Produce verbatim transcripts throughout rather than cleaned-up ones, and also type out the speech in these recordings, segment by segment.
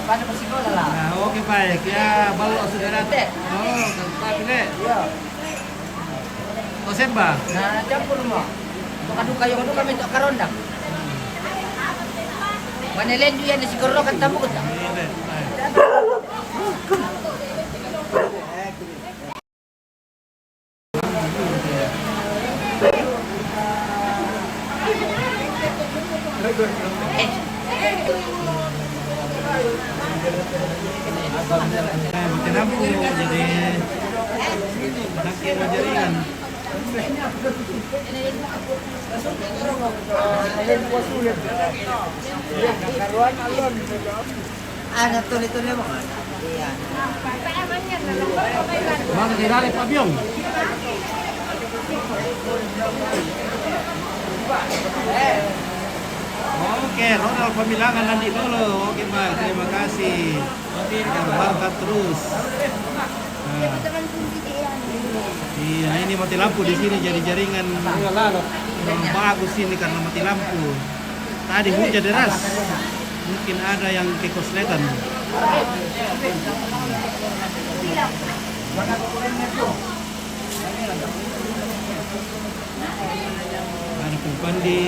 Pada pasikola lah. Nah, oke, baik. Ya, balu sudah datang. Oh, tapi le. Iya. Oh, semba. Nah, campur mo. Bukan duka yang duka minta karondang. Mana lendu yang disikorokan tamu kita. Iya, baik. Kenapa jadi anak yang mau jaringan? Ada tulis-tulis mo. Iya. Baka kilala Fabiong. Oke, Ronald Pamilangan nanti dulu. Oke, Pak. Terima kasih. Barka terus. Nah. Iya, ini mati lampu di sini jadi jaringan kurang bagus ini karena mati lampu. Tadi hujan deras. Mungkin ada yang kekosletan. Ada kumpandi.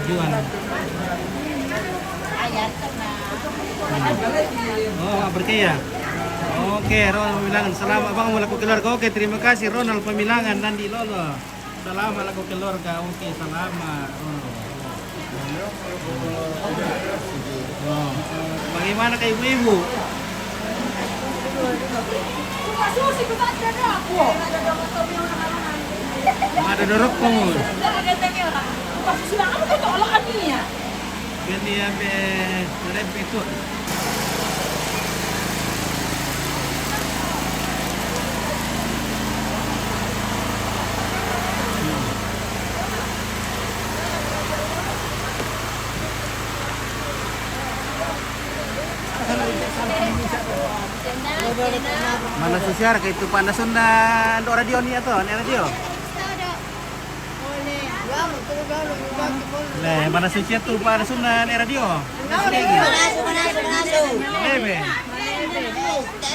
Jual. Oh, berkaya. Oke, Ronald Pamilangan. Selamat, Bang, mula ku keluarga. Oke, terima kasih, Ronald Pamilangan, Nandi Lolo. Selamat, laku keluarga. Oke, selamat, Ronald. Oh. Bagaimana kah ibu-ibu? Ada dorok kamu. Ini ya, be, lebih itu. Mana sosial kayak itu, Pak Nasunda, untuk radio ni atau, ni radio? Le, mana suci tu, Pak Nasunda, ni radio? Mana su, mana su, mana su. Le, be.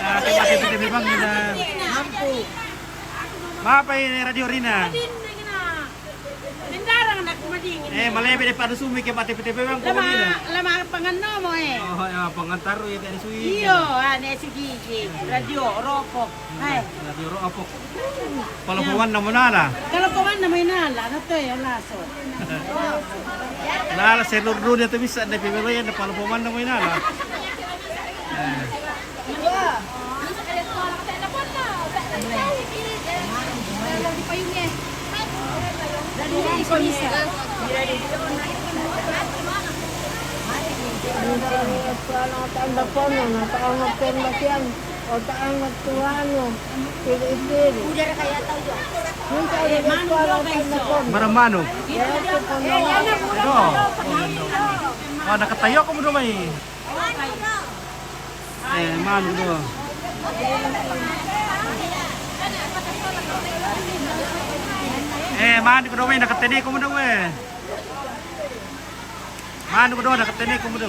Ah, tapi, tapi, tapi, bang, kita. Mampu. Apa ini radio Rina? Mendarang anak madingin. Eh, malebe de padu sumi ke pate pete memang ko lama, lama pangan nomo, eh. Oh, ya, pangan taru ya tadi sui. Iyo, ane sigi-sigi. Radio Ropok. Hai. Radio Ropok. Kalau paman nama nala. Kalau paman nama nala, na to ya laso. Nala seluruh dunia tu bisa ada pemelo yang ada kalau paman nama nala. Eh. Nataangat ang bakono, nataangat ang bakian, o taangat tuwano, pili-pili. Minsan, eh, manu, nataangat ang bakono. Maramano. Yes, kono. Ito. Oh, nakatayo ako mo naman eh. Eh, manu do. Eh, manu ko do, may nakatene ko mo do, eh. Manu ko do, nakatene ko mo do.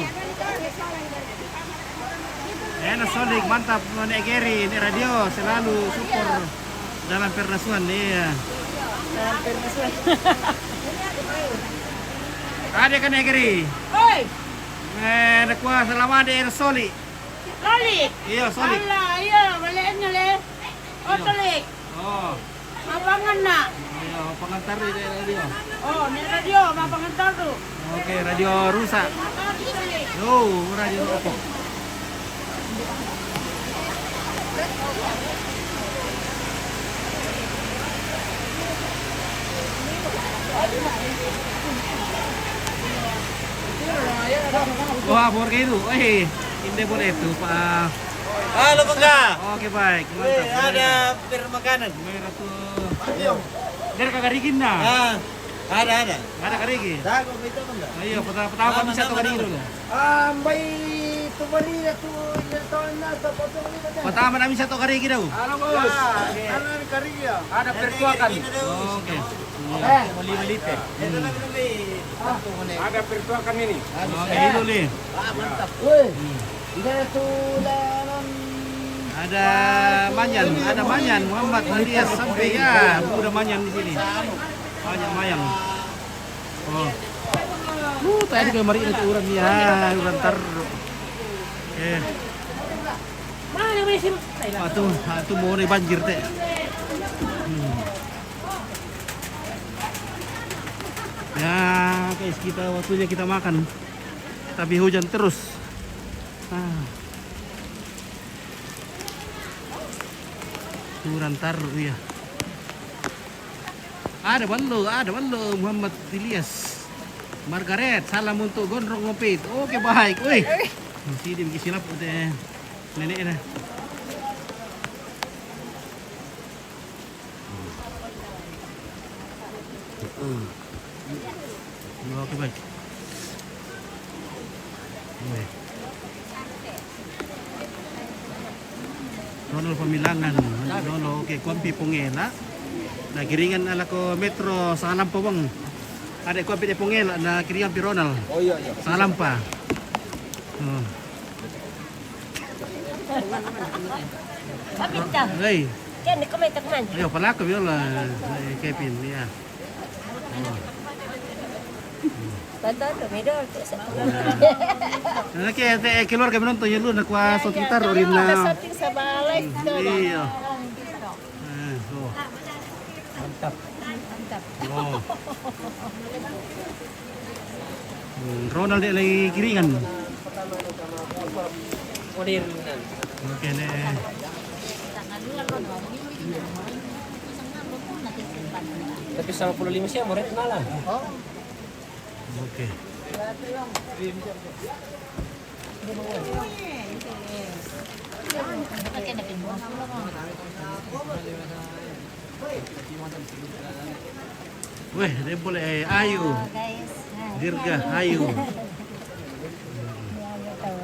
Eh, na solid, mantap, Nek Geri, Nek Radio, selalu support dalam pernasuan, iya. Dalam pernasuan. Ada kan, Nek Geri? Oi! Eh, nakuha, salamat, eh, solid. Solik. Iya, Solik. Ala, iya, balik na le. Oh, iya. Solik. Oh. Mapangan na. Iya, pangantar di radio. Oh, ni radio, mapangantar tu. Oke, radio rusak. Yo, radio apa? Wah, borga itu. Eh, inde boleh itu, Pak. Halo, Bangga. Oke, baik. Weh, mantap. Ada per makanan. Merah tuh. Dari Kak Karigin dah. Ah, ada, ada. Ada Karigi. Dago itu, Bangga. Ayo, pertama, pertama kami satu kali dulu. Ah, mbai tu bali tu, ina tahu na, tak potong ni, tak. Pertama kami satu Karigi dah. Halo, Bos. Ya, ada Karigi ya. Ada pertuakan. Oke. Ada pertuakan ini. Oke, dulu nih. Woi, udah tulanan. Ada manyan, ada manyan Muhammad Ilyas sampai ya, udah manyan di sini. Banyak manyan. Oh. Uh, tadi kayak mari itu orang ya, orang tar. Eh. Mana masih? Atu, atu mau nih banjir teh. Hmm. Ya, guys, kita waktunya kita makan. Tapi hujan terus. Ah. Kurang taruh ya. Ada ballo, ada ballo Muhammad Ilyas. Margaret, salam untuk Gondrong Ngopi. Oke, baik. Wih. Masih dia bikin silap udah nenek dah. Oke, baik. Oke. Ronald Pamilangan, Ronald, oke, kuampi pongela. Na kiringan ala ko Metro Sangalampa bang. Ada kuampi de pongela, na kiringan pi Ronald. Oh iya, iya. Sangalampa. Oh. Kapita. Hei. Kan, komenta kuman. Ayo, palaku, yola. Eh, Kevin, ya. Tonton tu, medol tu. Oke, te, eh, keluarga menonton ya lu, nak kuasa kita, Rina. Shooting sebalai tu. Iya. Eh, oh. Mantap. Mantap. Oh. Hmm, Ronald dia lagi kiringan. Modern. Oke, nih. Tapi sama puluh lima sih, mau red malah. Oke. Weh, dia boleh, eh, ayu. Oh, guys. Nah, dirga, ini ayu. Iya, iya, tahu.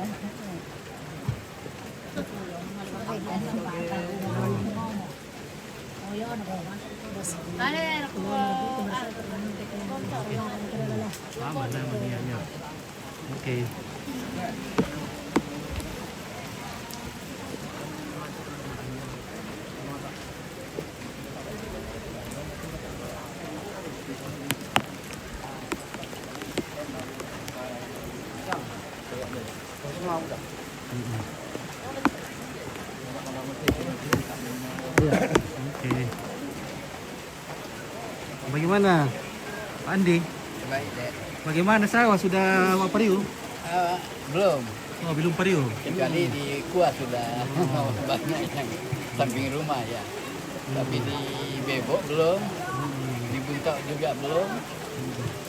Mama, nama dia, ya. Oke. Mm-mm. Iya, oke. Bagaimana, Pak Andi? Baik, Dek. Bagaimana sawah, sudah mau pariu? Eh, belum. Oh, belum pariu. Kecuali di Kua sudah banyak yang samping rumah, ya. Tapi di Bebok belum. Hmm. Di Buntok juga belum. Hmm.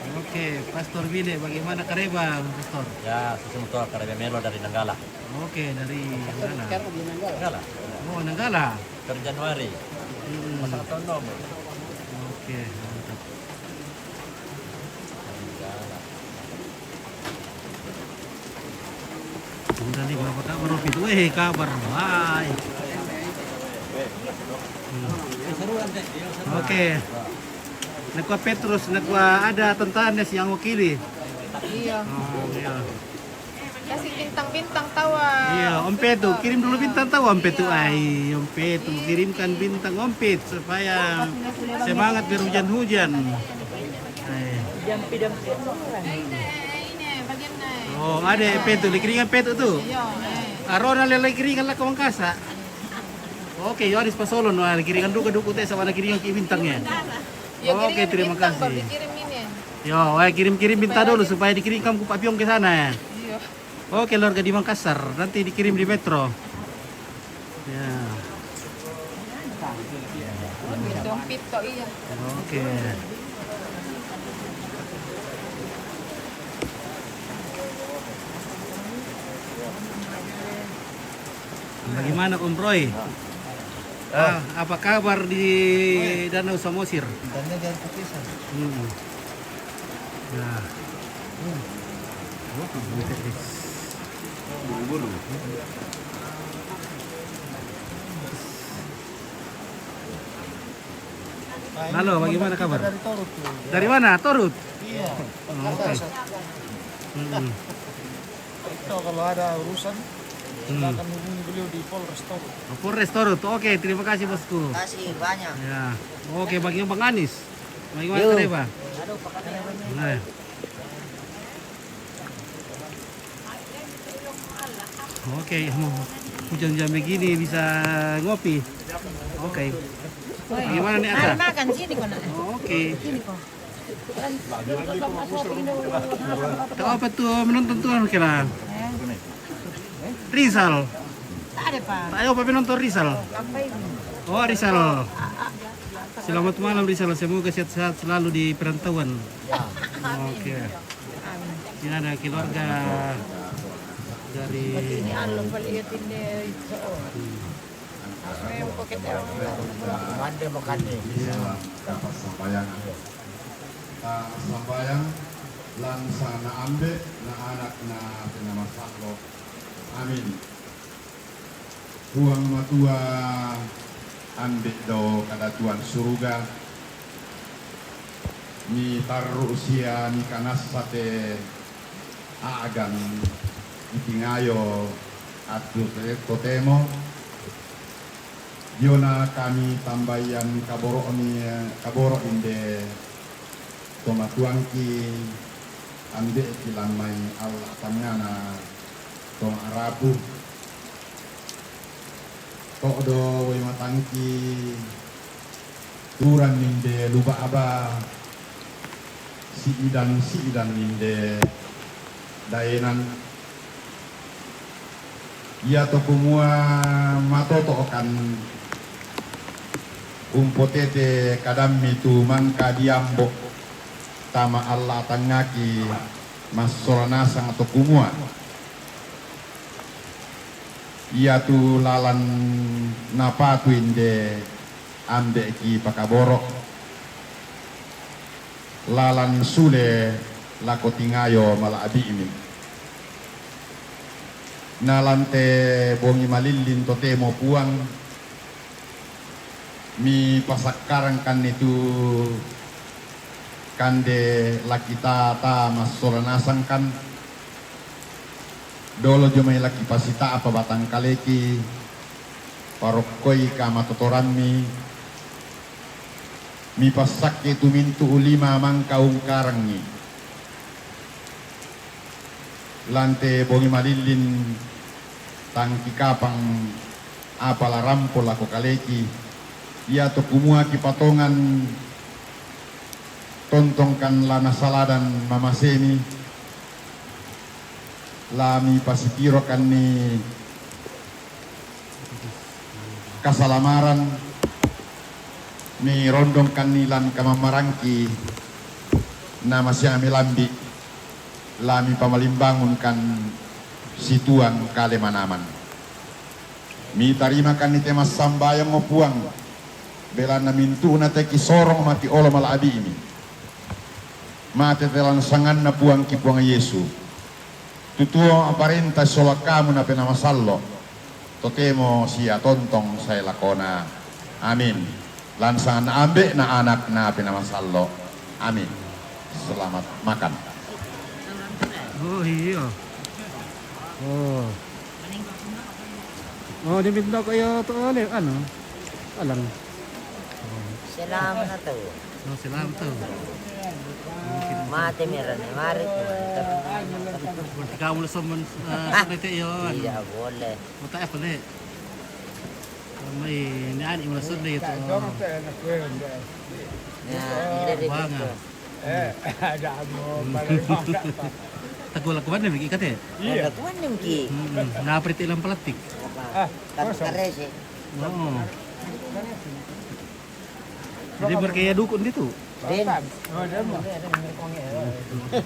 Oke, Pastor Bile, bagaimana kareba, Pastor? Ya, susung toa kareba melo dari Nanggala. Oke, dari Nanggala. Sekarang di Nanggala. Nanggala. Oh, Nanggala. Per Januari. Hmm. Pasang tahun nomor. Oke, mantap. Nanggala. Udah nih, berapa kabar, Opit? Weh, kabar. Hai. Hmm. Oke. Nakua Petrus, nakua ada tentara yang wakili. Iya. Oh, iya. Kasih bintang-bintang tawa. Iya, Om Petu, kirim dulu bintang tawa, Om Petu. Iya. Ai, Om Petu, iya, kirimkan bintang, Om Pet, supaya semangat biar hujan-hujan. Ai. Jampi-jampi. Oh, ada Petu, lagi kiringan Petu tu. Iya, eh. Arona lagi kiringan lah kawan kasa. Oke, yo, Aris Pasolon, wah, kiringan duka duku teh sama kiringan ki bintangnya. Iya, oke, kiringan terima kasih. Baru dikirim ini. Yo, wah, kirim-kirim bintang dulu supaya dikirim kamu ke Pak Piong ke sana ya. Iya. Oh, keluarga di Makassar, nanti dikirim di Metro. Ya. Dompet tok, iya. Oke. Bagaimana, Om Roy? Ah, apa kabar di Danau Samosir? Danau Jangan Pakisan. Hmm. Nah. Hmm. Oh, bulu-bulu. Bulu-bulu. Halo, bagaimana kabar? Dari Torut tuh. Dari mana? Torut? Iya. Oh, oke. Mm-mm. Itu kalau ada urusan, hmm, silakan hubungi beliau di Polres Torut. Oh, Polres Torut. Oke, terima kasih, Bosku. Terima kasih banyak. Ya. Oke, bagaimana Bang Anis? Bagaimana, yo, Pak? Aduh, Pak Anis. Nah. Oke, mau hujan-hujan begini bisa ngopi. Oke. Bagaimana nih, Ata? Mari makan sini kau nak. Oke. Sini kau. Tahu apa tuh menonton tuh kira? Eh. Rizal. Tak ada, Pak. Tahu apa menonton Rizal? Apa ini? Oh, Rizal. Selamat malam, Rizal. Semoga sehat-sehat selalu di perantauan. Ya. Oke. Amin. Ini ada keluarga dari ini anu, palihatin deh. Mande makane. Iya. Dapat sambayang. Ta sambayang lan sanga na ambe', na anak, na penamasallo. Amin. Puang Matua, Ambe' dao kadatuan suruga, mitarru' sia mikanassa te a'gan mitingayo attu te-, totemo, diona kami tambaian kaboro'mi, kaboro' inde tomatuangki, ambe'ki lan mai alla' tangngana to ma'rapu. To'do wai matangki, turan ninde luba'ba, si'idan-si'idan ninde daenan. Iato kumua matoto'kan umpotete kadammi tu mangka diambo' tama alla' tangngaki massola nasang to kumua, iatu lalan napatu inde ambe'ki pakaboro', lalan sule lako tingayo mala'bi'mi. Na lan te bongi malillin totemo, Puang, mipasakkarangkanni tu kande lakitata massola nasangkan, dolo dio mai lakipasita'pa batangkaleki, parokkoi kamatotorammi, mipassakke tu mintu' lima mangka ungkarangngi. Lan te bongi malillin tang kikapang apa la rampo lako kaleki, iato kumua kipatongan tontongkan la nasaladan mamasemi, la mipasitirokanni kasalamaran, mirondongkanni lan kamammarangki, na masiami lambi', la mipamalimbangunkan situang kale manaman. Mitarimakanni te massambayang, o Puang, belanna mintu'na te kisorong mati olo mala'bi'mi. Mate te lan sanganna Puangki Puang Yesu. Tu tuo ma'parenta sola Kamu na Penaa Masallo', totemo sia tontong sae lakona. Amin. Lan sanganna Ambe', na Anak, na Penaa Masallo'. Amin. Selamat makan. Oh, iya. Oh. Oh, diminta ko iyo to, ale, anu, alang. Selama na tau. Oh, selama tau. Mate merane mari. Berarti kamu le somen, eh, ah, somen te iyo, anu. Iya, boleh. Mata apa le? Mai ni ani mula sonde itu. Ya, ini dari banga. Eh, ada amo, hmm, balik masak, Pak. Tagola kuan ne miki kate? Iya. Ada kuan ne miki. Hmm, na priti lam plastik. Ah, kosong. Karesi. Oh. Jadi berkaya dukun itu. Den. Oh, den, Pak.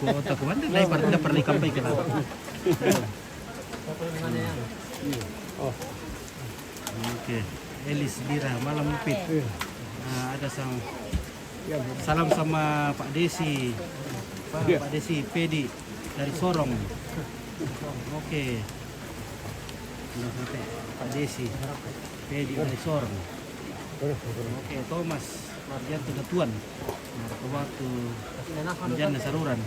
Ko otak kuan ne, dai par-, dai parli kampai kala. Oke. Elis Dira, malam, Pit. Iya. Nah, ada sang-, iya, Bu. Salam sama Pak Desi. Pak, iya. Pak Desi, Pedi dari Sorong. Oke. Udah sampai Pak Desi. Pedi dari Sorong. Oke, Thomas. Keluarga tu datuan. Nah, waktu bijanda saruran.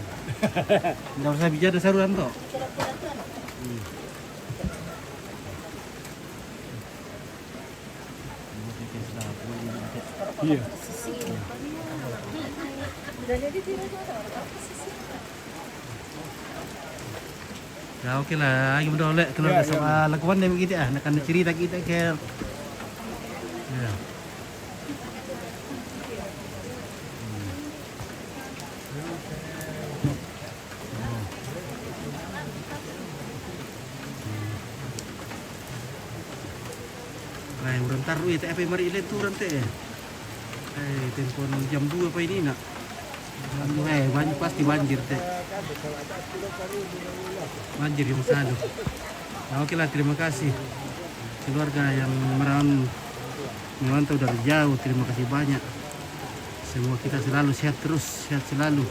Ndak usah bijanda saruran tu. Hmm. Iya. Ya, oke lah, agi mendolek keluarga. Ya, ya, sama lakuan deh begitu ah, nak kena cerita kita ke. Ya. Nah, orang taruh itu apa mari itu orang teh. Eh, tempo jam dua apa ini nak? Aduh, eh, banjir, pasti banjir teh. Banjir yang selalu. Nah, oke lah, terima kasih keluarga yang meran-, merantau dari jauh. Terima kasih banyak. Semua kita selalu sehat terus, sehat selalu.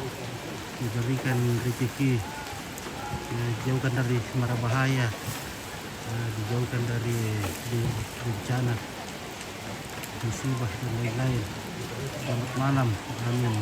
Diberikan rezeki, ya, jauhkan dari mara bahaya, ya, dijauhkan dari be-, bencana, musibah dan lain-lain. Selamat malam. Amin.